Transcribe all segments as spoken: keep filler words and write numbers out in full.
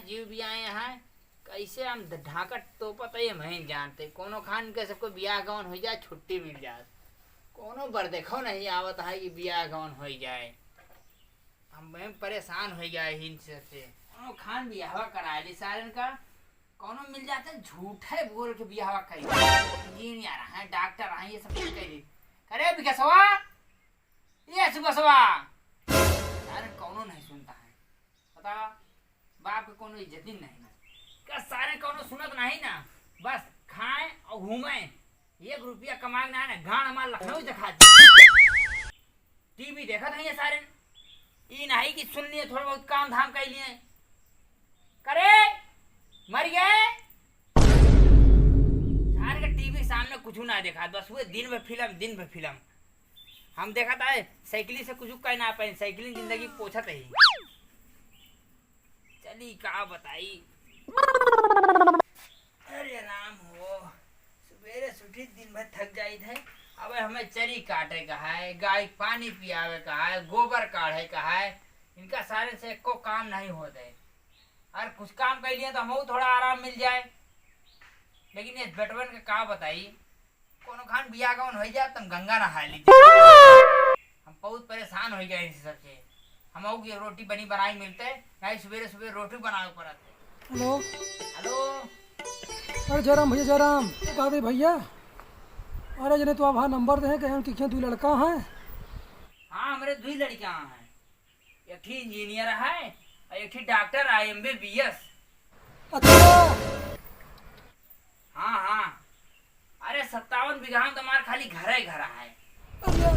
जीव भी आए हैं, कैसे हम ढाकत तोपत है, हम ही जानते। कोनो खान के सबको बियाह गवन हो जाए, छुट्टी मिल जाए। कोनो बर देखो नहीं आवत है कि बियाह गवन हो जाए। हम बहन परेशान हो गए ही इनसे से। कोनो खान बियाहवा करा ली सारन का, कोनो मिल जाते झूठे बोल के बियाहवा कर इंजीनियर हैं, डॉक्टर हैं, ये सब कुछ कर ली। करे विकासवा, ये सुबह सुबह सारे कौनो नहीं सुनता है। बतावा, बाप के कौनो इज्जत ही नहीं ना। का सारे कौनो सुनत नहीं ना, बस खाए और घूमे। एक रुपया कमाए ना है ना, गांड हमार लखनऊ दिखा दे। टीवी देखत नहीं है सारे, ई नहीं कि सुन लिए, थोड़ा बहुत काम धाम कर लिए। करे मर गए। सारे के टीवी के सामने कुछ ना देखा, बस वो दिन भर फिल्म, दिन भर फिल्म। हम देखा था, साइकिल से कुछ कह ना पाए, साइकिल जिंदगी पोछत ही। चली का बताई। अरे राम हो, सुबेरे से उठी दिन भर थक जाइत है। अब हमें चरी काटे का है, गाय के पानी पियावे का है, गोबर काढ़े का है, इनका सारे से एको काम नहीं होते। और कुछ काम कर लिए तो हमहू थोड़ा आराम मिल जाए, लेकिन ये बेटवन के का बताई, कोनो खान बियाह गवन हो जाए, तुम गंगा नहा लीजिए। हम बहुत परेशान हो गए इनसे सबसे। हम की रोटी बनी बनाई मिलते, नहीं सुबेरे सुबेरे रोटी बनावे पड़त है। हेलो। हेलो। अरे जयराम भैया, जयराम। का दे भैया? अरे जने तो आप हाँ नंबर दे हैं, कहें उनके क्या दो लड़का हैं? हाँ, हमारे दो लड़का हैं। एक ठी इंजीनियर है और एक ठी डॉक्टर है, एमबीबीएस। अच्छा। हाँ, हाँ। अरे, सत्तावन बीघा में तो हमार खाली घरे घर है। अरे,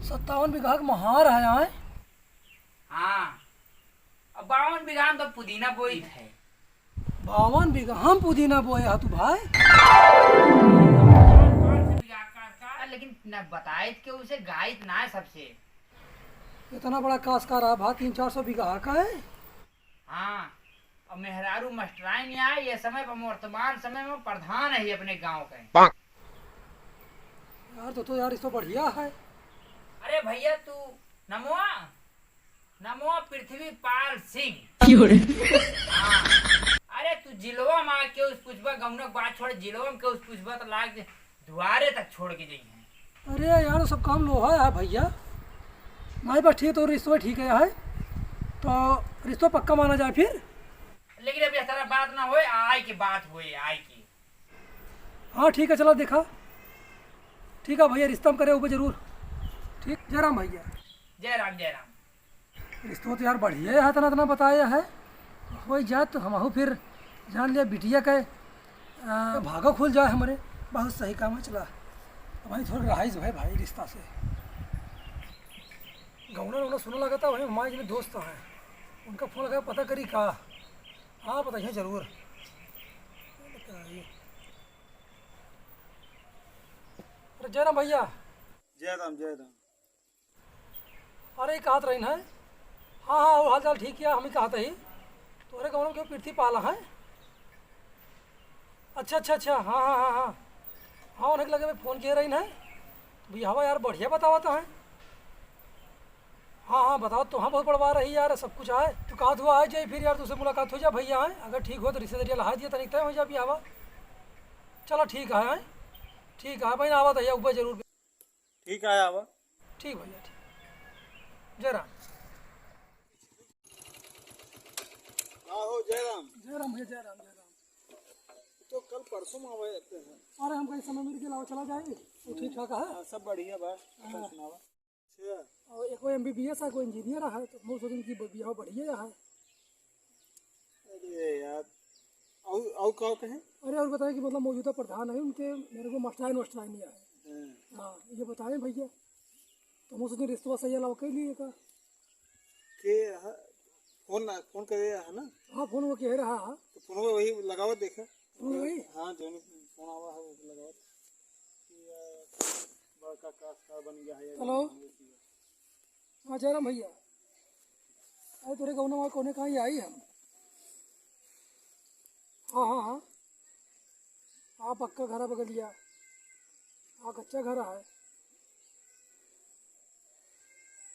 सत्तावन बीघा के महार है, आय? हाँ। अब बावन बीघा में तो पुदीना बोइत है। बावन बीघा हम पुदीना बोए हा तू भाई? पाँच सौ बीघा का, का, लेकिन न बताइत के उसे गाइत ना है सबसे। इतना बड़ा काश्तकार है भा, तीन चार सौ बीघा का है? हाँ, और मेहरारू मास्टराइन यहाँ ये समय पर, वर्तमान समय में प्रधान है अपने गांव के। यार, तो, तो यार, इस तो बढ़िया है। अरे भैया, तू नमवा, नमवा पृथ्वी पाल सिंह। क्यों रे? हाँ। अरे, तू जिलवा में आके उस पूछबा, गौनक बात छोड़, जिलवा में के उस पूछबा तो लाग दुआरे तक छोड़ के जाई हैं। अरे यार, सब काम लोहा है भैया। नहीं, बस ठीक, तो रिश्तो ठीक है, है तो रिश्तो पक्का माना जाए फिर। लेकिन अब यह सारा बात ना होए, आय की बात होए, आय की। हाँ, ठीक है, चला देखा। ठीक है भैया, रिश्ता हम करे ऊपर जरूर। ठीक, जय राम भैया। जय राम, जय राम। रिश्तो तो यार बढ़िया है, इतना, इतना बताया है। हो जात तो हमहू फिर जान लिया बिटिया के, आ, भागा खुल जाए हमरे। बहुत सही काम है, चला। अब भाई थोड़ा रहाइश भाई, भाई रिश्ता से। गौना, गौना सुना लगा था, वही हमारे जने दोस्त हैं, उनका फोन लगा, पता करी का। हाँ, बताइए जरूर। अरे जय राम भैया। जय राम, जय राम। अरे, ई कहत रहिन है। हाँ, हाँ, वो हाल चाल ठीक है, हम ही कहत ही। तोहरे गाँव में केहू पृथ्वी पाला है? अच्छा, अच्छा, अच्छा, हाँ, हाँ, हाँ, हाँ। हाँ, उन्हें के लगे में फोन किए रहिन है। बियाहवा यार बढ़िया बतावत है। हाँ, हाँ, बताओ तो, हाँ, बहुत बड़वा रही यार, सब कुछ आए। तू कहत हुआ आ जाए फिर यार, तुझसे मुलाकात हो जा भैया, आए। अगर ठीक हो तो रिश्तेदारी लहा दिया, तनिक तय हो जा बियाहवा। चलो ठीक है, आए। ठीक है, भाई, आवत है, ऊपर जरूर। ठीक है, आवा। ठीक भैया, ठीक। जय राम। का हो जय राम? जय राम भैया, जय राम, जय राम। तो कल परसों में आवे जाते हैं। अरे, हम कहीं समय मिल के लाओ, चला जाए। वो ठीक ठाक है? हाँ, सब बढ़िया बा। हाँ। अपन सुनावा। अच्छा। और एक वो एमबीबीएस है, कोई इंजीनियर है, तो हम सोचें कि बियाह बढ़िया है। अरे यार, और, और का कहे? अरे, और बताएं कि मतलब मौजूदा प्रधान है, उनके मेरे को मास्टराइन वास्टराइन नहीं आए। हाँ। हाँ, ये बताएं भैया, तो हम सोचें रिश्तवा सही अलावा कर लिए का? के ह-, फोन ना, फोन करे है ना? हाँ, फोन वो कह रहा है। तो फोन वही लगावा देखा। फोन वही? हाँ, जोनी फोन आवा है, वो लगावा। कि, अ, बड़का कास्टकार बन गया है, ये हेलो। हाँ, जयराम भैया। अरे, तोरे गौना वहाँ कोने कहाँ ही आई हम? हाँ, हाँ, हाँ। हाँ, पक्का घर है बगलिया। हाँ, कच्चा घर है।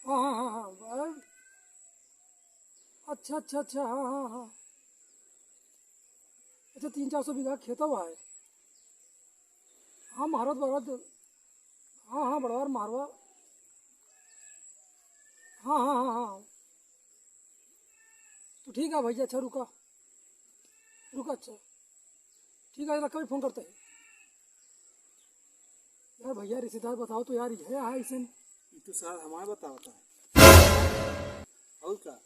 हाँ, हाँ, हाँ, हाँ। अरे, अच्छा, अच्छा, अच्छा, हाँ, हाँ, हाँ। अच्छा, तीन चार सौ बीघा खेतवा है। हाँ, महारत बरत, हाँ, हाँ, बड़वार महारवा। हाँ, हाँ, हाँ, हाँ। तो ठीक है भैया, अच्छा, रुका, रुका, अच्छा, ठीक है, रखा, फोन करते हैं। यार भैया, रिश्तेदार बताओ तो यार, ये है ऐसे। ये तो सार हमारे बतावता है। और का?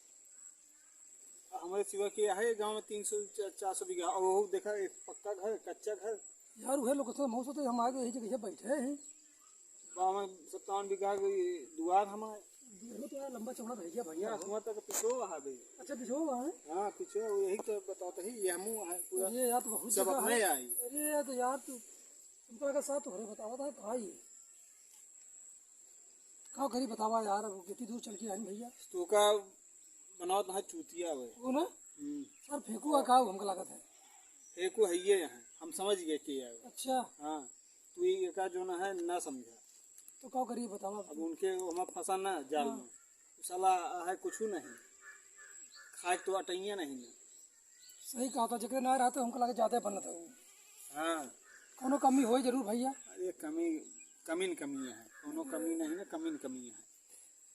आ, हमरे सिवा के है गाँव में तीन सौ, चा-, चार सौ बीघा, और वो देखा, एक पक्का घर, कच्चा घर। यार, उहे लोग तो, हम हो सकते, हम आगे यही जगह बैठे हैं। बा, हमें सत्तावन बीघा के दुआर हमारे। ये तो यार, लंबा चौड़ा रह गया भैया। यहाँ कुआं तक पीछे हुआ है बे। अच्छा, पीछे हुआ है? हाँ, पीछे हुआ, यही तो बताते ही, ये हमू है पूरा। ये यार, तो बहुत सब जगह अपने है। आई। अरे यार, तो यार, तू, तुमको अगर साथ तोहरे बतावा था, भाई। का करी बतावा यार, अब कितनी दूर चल के आइन भैया। तो का बनावत है चूतिया हुए। वो ना? हम्म। सर, फेंकू है का, हमको लागत है। फेंकू है ये यहाँ, हम समझ गए कि है। अच्छा। हाँ, तू ये का जो ना है, ना समझा। तो का करी बतावा अब? अब उनके, हमार फंसा ना जाल हाँ। में। साला है कुछ नहीं। खाए तो अटैया नहीं ना। सही कहा था, जेकरे ना रहते, हमको लगे ज्यादा बनत है। हाँ। कोनो कमी होई जरूर भैया। अरे कमी, कमी न कमी है, कोनो कमी नहीं ना, कमी न कमी है।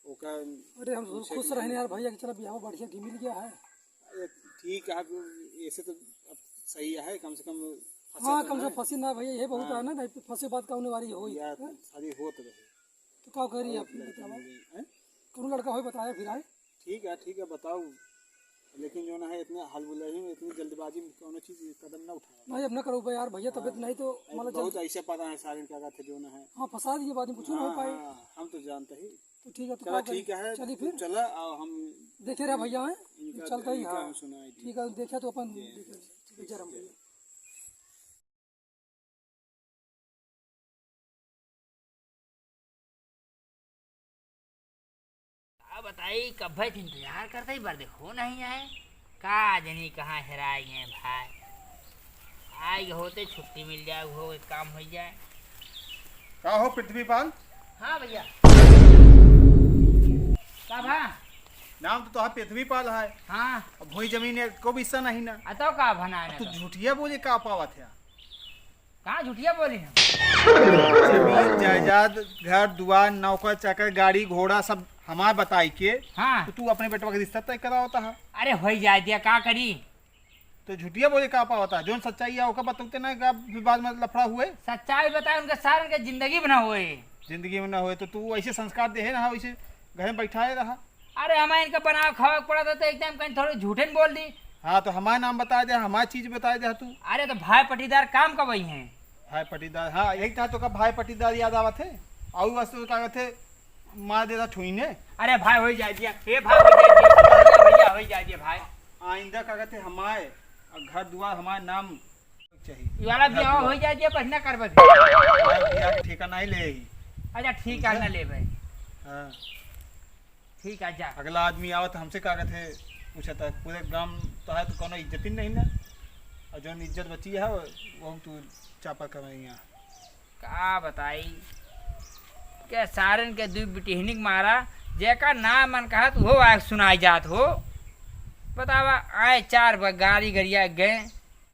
ओका अरे हम जरूर पूछे खुश के रहने नहीं। यार भैया कि चला बियाह बढ़िया की मिल गया है। अरे ठीक है, अब ऐसे तो अब सही है, कम से कम फंसे हाँ, तो कम से ना। कम फंसी ना भैया, ये बहुत हाँ। है ना, नहीं तो फंसे बाद का होने वाली होई, यार हैं? शादी होत रहे। तो का करी और आप लड़की बतावा? मिल गई, हैं? कोनो लड़का होई बताया फिर आए? ठीक है, ठीक है, बताओ। लेकिन जो ना है, इतने हलबुलही में, इतनी जल्दबाजी में कोनो चीज कदम ना उठाओ। नहीं, अब ना करो बे यार, भैया, तबीयत हाँ, नहीं तो अरे, मतलब बहुत जल्द ऐसे पता है सारिन का थे जो ना है। हाँ, फंसा दिए, बाद में कुछ ना हो हाँ, पाए। हाँ, हम तो जानते ही। तो ठीक है, तो चला, का करी? ठीक है, चलिए तू फिर। चला, और हम देखे रहा भैया, हैं? इनका, चलता ही, इनका हाँ। हम सुनाई दिए। ठीक है, देखे तो अपन जी, देखे। ठीक है, जय राम जी। भैया। का बताई, कब्बे से इंतजार करते ही बरदे हो नहीं आए। का जनी कहाँ हेराए गए भाई। आए होते छुट्टी मिल जाए, वो एक काम हो जाए। का हो पृथ्वीपाल? हाँ भैया। का भा? नाम तो तोहार पृथ्वीपाल है। हाँ। अब भोई जमीन है, को भी हिस्सा नहीं ना। अतो का भना है तू तो? झूठिया बोले का पावत है? कहाँ झूठिया बोली हम? जमीन जायदाद, घर दुआर, नौकर चाकर, गाड़ी घोड़ा सब हमार बताई के, हाँ। तो तू अपने बेटवा के रिश्ता तय करावता है। अरे होई जाए दिया, का करी? तो झूठिया बोले का पावता है? जौन सच्चाई है ओका बतौते ना, का फिर बाद में लफड़ा हुए। सच्चाई बताए, उनके सारन के जिंदगी में ना होए। जिंदगी में ना होए तो तू ऐसे संस्कार दे है ना, वैसे घर में बैठाए रहा। अरे, हमें इनका बनावे खावे के पड़त है, तो एकदम कहीं थोड़े झूठे न बोल दी। हाँ, तो हमार नाम बताए दे, हमार चीज बताए दे तू। अरे, तो भाई पटीदार काम का वही हैं। भाई पटीदार, हाँ, यही था तो का भाई पटीदार याद आवत है। और वस्तु का कहते, मार देता छुईने। अरे भाई, हो जाए दिया, ए भाई, हो जाए दिया, भैया, भैया, हो जाए दिया भाई। आइंदा का कहते, हमारे घर दुआर, हमारे नाम चाहिए। ये वाला घर बियाह दुआर। हो जाए दिया, बस ना करबे। भाई, बियाह के ठेका नहीं ले ही। अच्छा, ठीक है, समझे? ना लेबे। हाँ। ठीक है, जा। अगला आदमी आवत हमसे का कहत है, पूछत है, पूरे गांव तो है तो कोनो इज्जत ही नहीं ना। और जौन इज्जत बची है, वो तू चापा कमाई यहाँ। का बताई, के सारन के दुई बिटिहनिक मारा, जेका ना मन कहत, वो आग सुनाई जात हो। बतावा, आए चार बार गाड़ी गरिया गए,